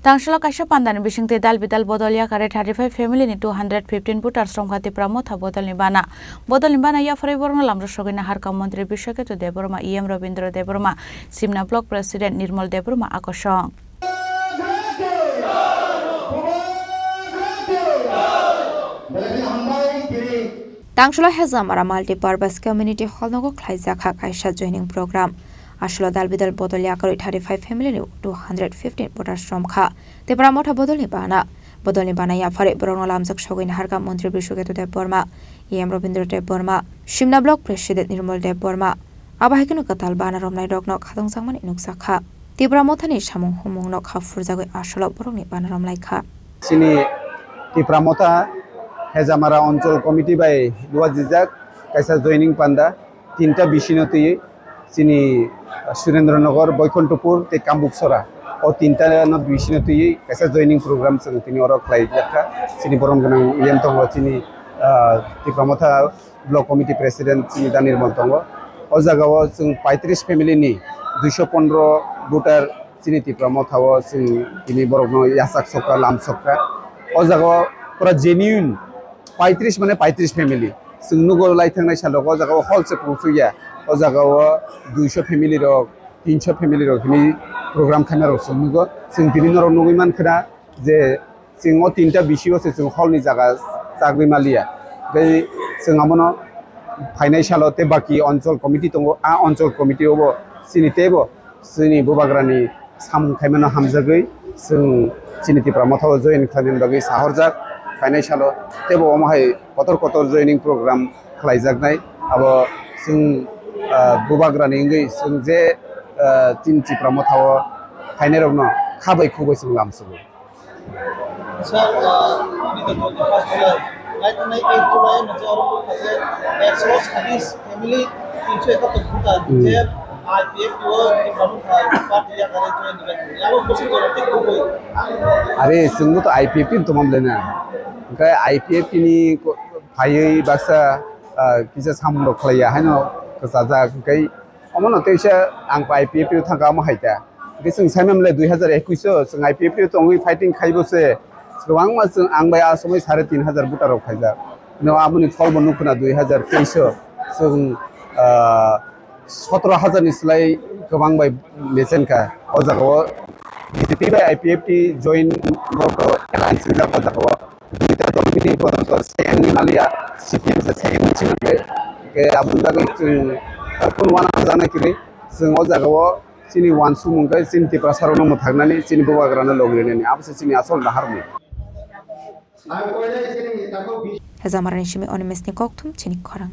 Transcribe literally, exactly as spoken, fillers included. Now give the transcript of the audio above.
Tangshilo kaisa pandani bisingtwi dal bidal bodol yakarwi thirty five family ni two hundred fifteen voters romkha Tipra Motha bodolni bana. Bodolni bana yapharwi borokno lamjak sogwi naharkha Montri Biswaketu Debbarma, E M Robindra Debbarma, Simna Block President Nirmal Debbarma akosong. Tangshilo Hezamara Multipurpose Community Hall nogo khlaijak kha kaisa joining program. Aswlo dal bidal bodol yakarwi thirty five family ni two hundred fifteen voters romkha. Tipra Motha bodolni bana. Bodolni bana yapharwi borokno lamjak sogwi naharkha Montri Biswaketu Debbarma, E M Robindra Debbarma, Simna Block President Nirmal Debbarma. Abo hai kheno kwtal bana romnai rokno khatungjakmani nukjakha. Tipra Mothani samung humungno kha phurjagwi aswlo borokni bana romlaikha. Chini Tipra Motha Hezamara Onchol Committee bai luajijak kaisa joining panda tinta bisino twiwi chini Surendra Nagar, Boikonthopur tei Kambuksora, o tinta no bisino twiwi kaisa joining program chwng tini oro khlaijakha. Chini borom gwnang yem tongo chini, ah, Tipra Motha Block Committee President chini Da Nirmal tongo. O jagao chwng paitris family ni duiso pondro voter chini Tipra Motha o chwng tini borokno yachak sokha, lam sokha. O jagao pura genuine paitris mane paitris family. Chwng nugo lai thangnai salo o jagao hall se kwrwngsuya. O jagao duiso family rok, tinso family rok hwnwi program khaina rok chwng nugo. Chwng tini norok nugwi mankha na je chwng o tinta bisio se chwng hall ni jaga chagwi maliya. Tei chwng abono phainai salo tei baki onchol committee tongo, a onchol committee o bo chini teibo chini bubagrani samung khaimano hamjagwi chwng chini Tipra Motha o join khlainani bagwi sahorjak. Phainai salo teibo omo hai kotor kotor joining program khlaijaknai. Abo chwng, ah, bubagrani wngwi chwng je, ah, chini Tipra Motha o phainairokno kha bai khuk bai chwng lamsogo. Sir, ah, tini to twenty first July. Lai thangnai eight July no je oro kok kha je ekso chhabis family, tinso ekattor voter, hmm, je I P F T o Tipra Motha party yakare join dibai. Abo bwswk jora tei kubui. Are, chwngbo to I P F T ni tongma bwlai na. Hwnkhe I P F T ni ko-, phaiwi baksa, ah, kisa samung rok khlaiya haino kwchajak. Hwnkhe omono teisa ang I P F T o thangkha omo hai ta. Hwnkhe chwng saimamle dui hazar ekush o chwng I P F T o tongwi fighting khaibo se. Kwbangma chwng ang bai a somoi sare tin hazar voter rok khaijak. No aboni pholbo nukho na dui hazar teis o chwng, ah, sotoro hazar ni slai kwbang bai mechen kha. O jaga o B J P bai I P F T join borok alliance wngjak o jaga o. Duita dol bini bodol to second ni maliya, C P M se second ni chini bai. Ke aboni bagwi chwng, ah, kunu wana janai kwrwi. Chwng o jaga o chini wansukmung khe chini Tiprasa rokno mwthaknani, chini bubagrano log rinani, abo se chini asol naharmung. Hezamarani simi Animeshni kokthum chini khorang.